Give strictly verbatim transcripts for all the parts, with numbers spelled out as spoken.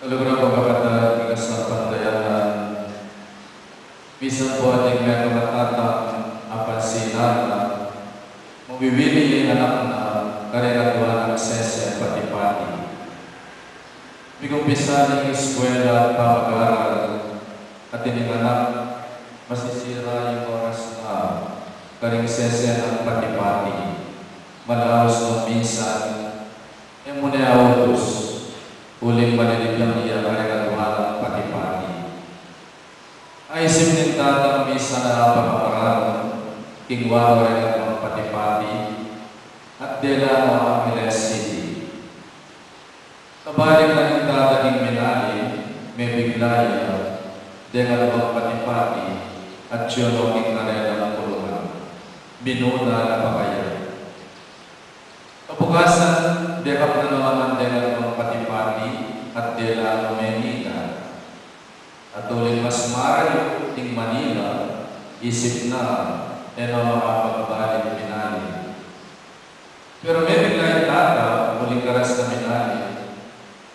Kaluguran kung kapatad, king kasalpantayanan, misan pu atin metung a tatang a pansinan na, mawiwili ya ing anak na karing adwa nang sese pati-pati. Mikumpisa ne ing eskwela at pamag-aral, atin ing anak, masisira ya ing oras na karing sese nang pati-pati. Malaus nung minsan, e mu ne autus, uling malilibang ya karing adwa nang pati-pati. Aisip ning tatang misan a pamamaranu king walu reng adwang pati-pati, at dela no Angeles City. Kabalik na ning tata king minalin, mebigla ya deng adwang pati-pati, at yun no king karelang kulungan. Minuna na pa kaya. Kabukasan, dekap na no naman deng adwang pati-pati, at dela no Manila. At uling mas marayu ing Manila, isip na, e no makapagbalik minalin. Pero mebigla ing tata, uling karas na minalin,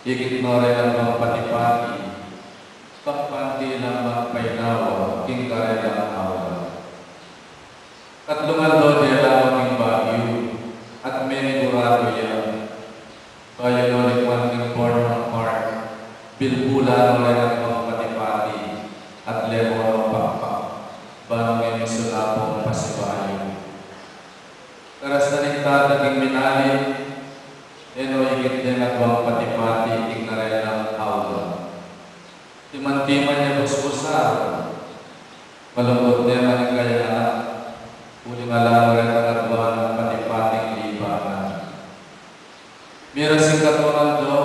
ikit no reng adwang pati-pati, pagpanti lang magpainawa king karelang aula. Katlung aldo dela no king Baguio, at menigurado ya. Bayu no likwan king Burnham Park, bilbulan no reng adwang pati-pati, at lemo no pakpak, ban e misulapung pasibayu. Karas na ning tata king minalin, e no ikit deng adwang pati-pati king karelang aula. Timan-timan ya busbusan. Malungkut ne man ing kayang anak, uling ala no retang adwa nang pati-pating libangan. Miras ing katlung aldo,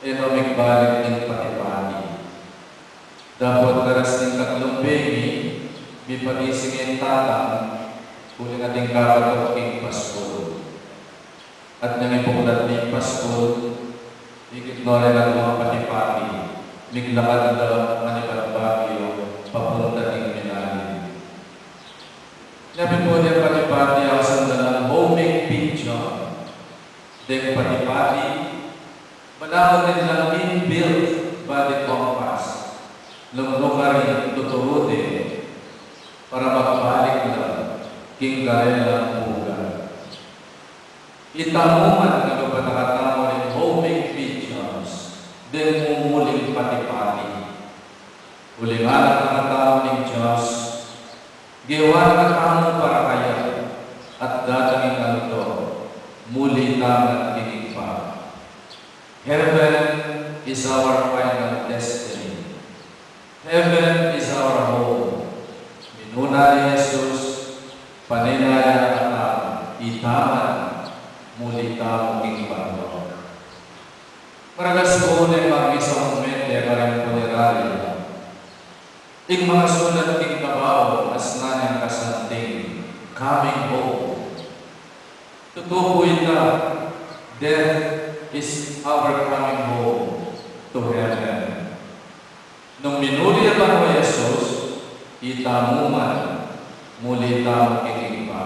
e no migbalik ing pati-pati. Dapot karas ning katlung bengi, mipagising ing tatang, uling atin kakatok king paskul. At inyang ipuklat ne ing paskul, ikit no reng adwang pati-pati, miglakad la manibat Baguio, papunta king minalin. Inya pin pu deng pati-pati, ausan da lang homing pigeon. Deng pati-pati, banangun ne lang inbuilt body compass. Nung nukarin tuturu de, para magbalik la king karelang buga. Itamu man, nagpapatakatamu ring homing pigeons, deng mumuling pati-pati. Uling anak na katamu ning Dios, gewa na katamu para kaya, at datang ing aldo, muli tamu king Ibpa. Heaven is our final destiny. Heaven is our home. Minuna ne i Jesus, pane na ya katamu, ita man, muli tamu king banua. Maragas ku ne mangisang mete karing punerarya. Ing makasulat king kabaw, asnan yang kasanting, coming home. Tutu pu ita, death is our coming home to heaven. Nung minuli ya banua i Jesus, itamu man, muli tamu king Ibpa.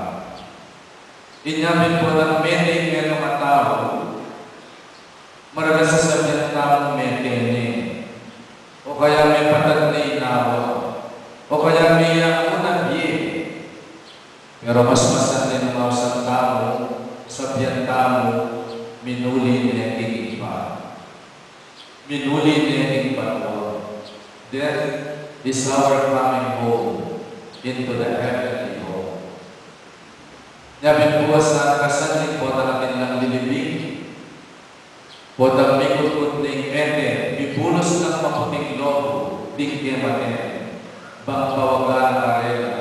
Inya pin pu nang mete ing metung a tau, maragas a sasabian tamung mete ne, o kaya mepatad ne ing nawa, o kaya meyaku na bie. Pero mas masanting nung ausan tamu, sabian tamu, minuli ne king Ibpa. Minuli ne king banua. Death is our coming home into the heavenly home. Inya pin pu, sa kasan ning potang atin lang lilibing, potang mikutkut ne ing mete, mibulus nang maputing lobo ding kemate, bang pawaga na karela.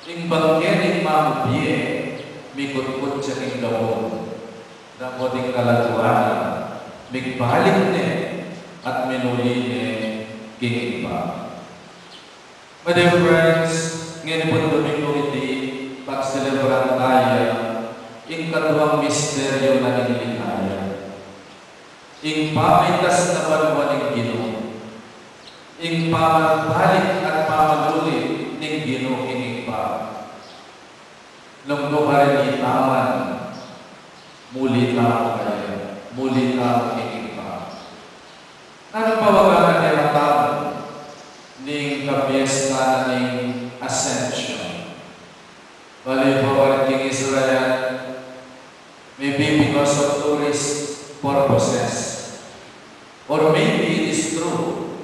Ing bangke ning mamubie, mikutkut ya king gabun. Dapot ing kaladwan na, migbalik ne, at minuli ne king Ibpa. My dear friends, ngeni pung Dominggung iti, pagselebran taya ing kaduang misteryu na ning ligaya. Ing pamaitas na banua ning Ginu. Ing pamabalik at pamaluli ning Ginu king Ibpa. Nung nukarin ita man, muli tamu kaya, muli tamu king Ibpa. Nanu pa wagang kekatamu ning kapiestan ning Ascension? Bale, pawari king Israel, maybe because of tourist purposes, or maybe it is true,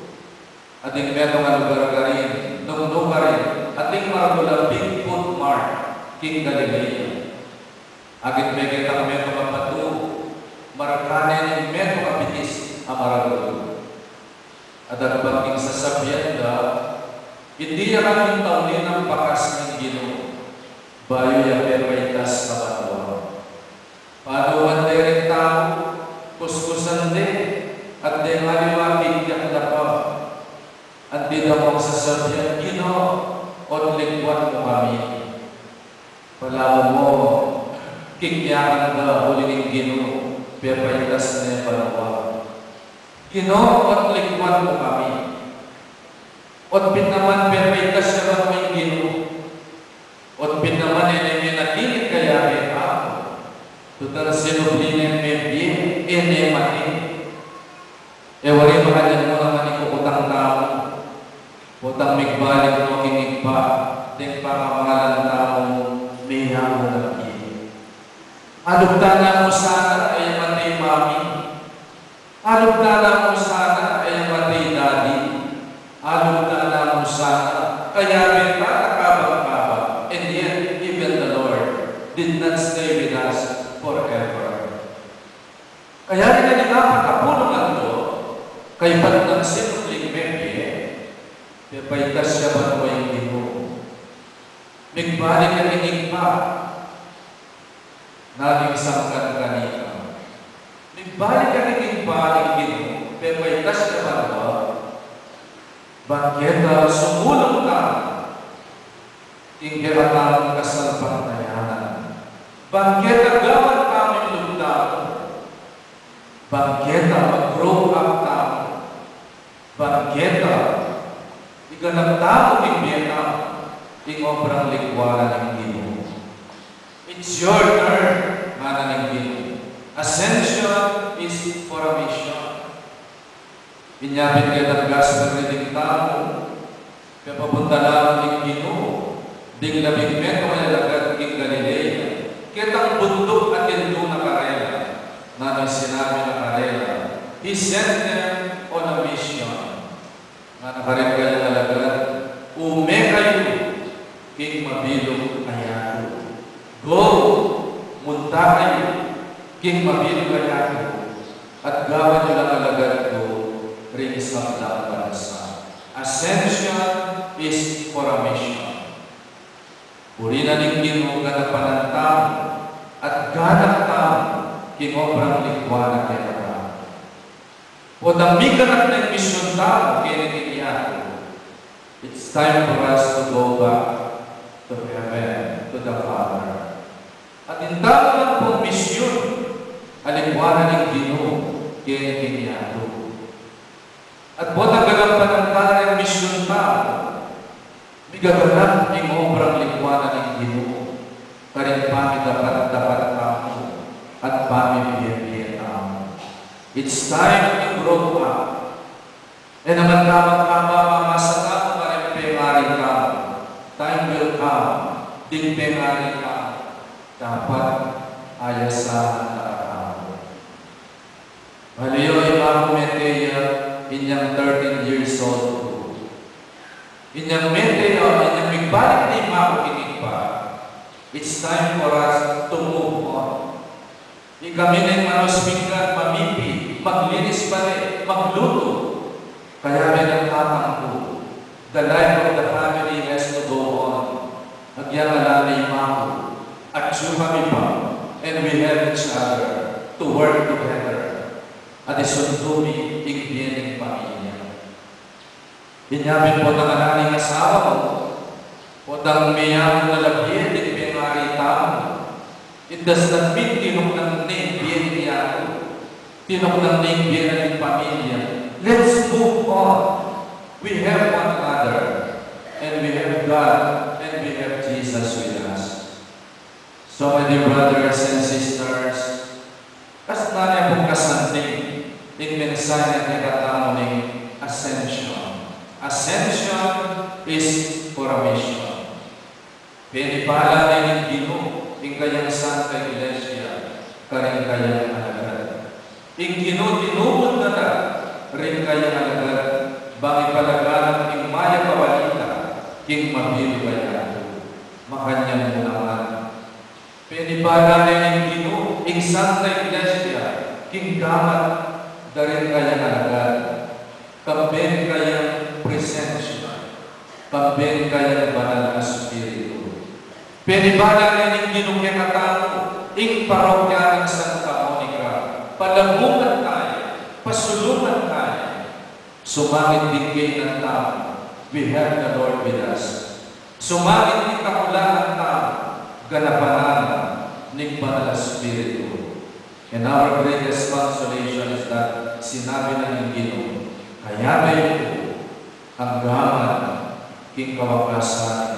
ating metung a lugar karin, nung nukarin, ating maragul a big footmark king Galilea. Akit meketang metung a batu, marka ne ning metung a bitis a maragul. At agpang king sasabian da, iti ya ing tauli nang bakas ning Ginu, bayu ya pepaitas a banua. Panuan de ring tau, kuskusan de, at deng aliwa kikyak da pa. Anti da mung sasabian, Ginu, ot likuan mu kami. Palamu mu, kikyakan da uli ning Ginu, pepaitas ne banua. Ginu, ot likuan mu kami. Ot pin naman pepaitas ya banua ing Ginu. Ot pin naman e ne menatili ing kayabe tamu. Tutu sinubli neng mebie, e ne mate. E wari makanyan mu naman ing kukutang tamu. Potang migbalik no king Ibpa, deng pakamalan tamu, meyaman na pie. Alugtan na mu sana, e mate, Mami. Alugtan na mu sana, e mate, Daddy. Alugtan na mu sana, kayabe ta na kabang-kabang. And yet, even the Lord did not stay with us forever. Kaya rin ing apat a pulung aldo, kaybat nang sinubling mebie, pepaitas ya banua ing Ginu. Migbalik ya king Ibpa, nanu ing sangkan kanita? Migbalik ya king Ibpa ing Ginu, pepaitas ya banua, ban keta sumulung tamu king kekatamung kasalpantayanan. Ban keta gawan tamu ing lub tamu. Ban keta mag-grow up tamu. Ban keta iganap tamu king bie tamu ing obrang likuanan ning Ginu. It's your turn, ngana ning Ginu. Ascension is for a mission. Inya pin ketang gospel reading tamu, pepapunta la ning Ginu ding labing metung a alagad king Galilea, ketang bunduk a tindu na karela. Nanu ing sinabi na karela? He sent them on a mission. Ngana karing kayang alagad, ume kayu king mabilug a yatu. Go, munta kayu king mabilug a yatu, at gawan yu lang alagad ku ring sablang bansa. Ascension is for a mission. Buri na ning Ginu ganapan tamu at ganap tamu king obrang likuanan kekatamu. Potang miganap na ing misyun tamu keni king yatu, it's time for us to go back to heaven, to the Father. Atin tamu nang pung misyun a likuanan ning Ginu keni king yatu. At potang ganapan tala ing misyun tamu, migaganap ing obrang likuanan ning Ginu karing pamidapat-dapat tamu at pamibie-bie tamu. It's time to grow up. E naman tamang haba mamasa tamu karing pengari tamu. Time will come, ding pengari tamu dapat ayasahan na katamu. Bale, yu, imaku mete ya inyang thirteen years old ku. Inyang mete ya, inyang migbalik ne imaku king Ibpa. It's time for us to move on. Ikami neng manos pinggan, mamipi, maglinis bale, magluto. Kayabe nang tatang ku, the life of the family has to go on. Agyang ala ne imaku, atyu kami pa, and we have each other to work together. At isundu mi ing bie ning pamilya. Inya pin potang ala ne ing asawa mu, potang meyaman na labie ding pengari tamu, it does not mean tinuknang ne ing bie ning yatu, tinuknang ne ing bie na ning pamilya. Let's move on. We have one another, and we have God, and we have Jesus with us. So, my dear brothers and sisters, kasnan ne pung kasanding ing mensahe kekatamu ning Ascension. Ascension is coronation. Penipala ne ning Ginu ing kayang Santa Iglesia karing kayang alagad. Ing Ginu tinubud na la ring kayang alagad bang ipalaganap ing mayap a balita king mabilug a yatu. Makanyan mu naman, penipala ne ning Ginu ing Santa Iglesia king gamat da ring kayang alagad, kambe ning kayang presensya, kambe ning kayang Banal a Espiritu. Penipala ne ning Ginu kekatamu ing parokya nang Santa Monica, palaguan taya, pasulungan taya. Sumangit ding kaynan tamu, we have the Lord with us. Sumangit ding kakulangan tamu, ganapan na ning Banal a Espiritu. And our greatest consolation is that sinabi na ning Ginu, "Kayabe yu ku, anggaman king kawakasan